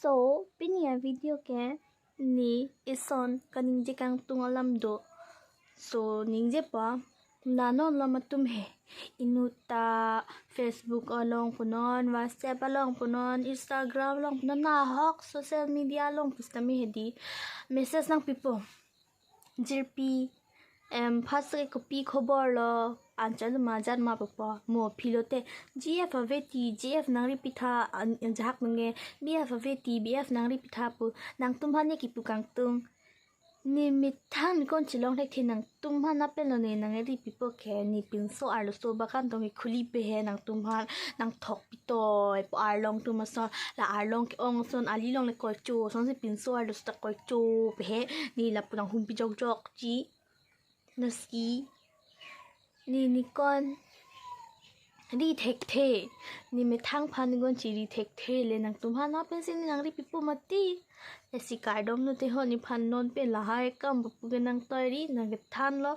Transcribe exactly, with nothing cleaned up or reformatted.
So, pini a video ke ne ison kaningje kangtung alam do. So, ningjepo, na non alam atum he. Inut ta Facebook along punon, WhatsApp along punon, Instagram along punon, nahok social media along pusitame hedi message nangpipo. Jirpi, em, first ke kopi khobor lo, anchot ma jat ma pupo, mo aphi lote, G F ave ti, G F nangri pitha, an, anjahak nunge, B F ave ti, B F nangri pitha pu, nangtum aphan ne kipu kangtung. Ne methang ne kon chelong thekthe, nangtum aphan aphenlo ne nangri pipo ke, ne pinso arloso bakan tong khuli pehe nangtum aphan, nangthok pitoi pu arlong atum ason, la arlong ke-ong ason, ali along le koicho, asonsi pinso arloso ta koicho pehe, ne lapu nanghumpi jokjokji. Lasi ne ne kon ri thekthe, ne methang aphan ne kon chiri thekthe le nangtum aphan aphensi ne nangri pipo mati. Lasi kardom note ho, nephan non pen lahai akam pupu ke nangtoiri, nangkethanlo.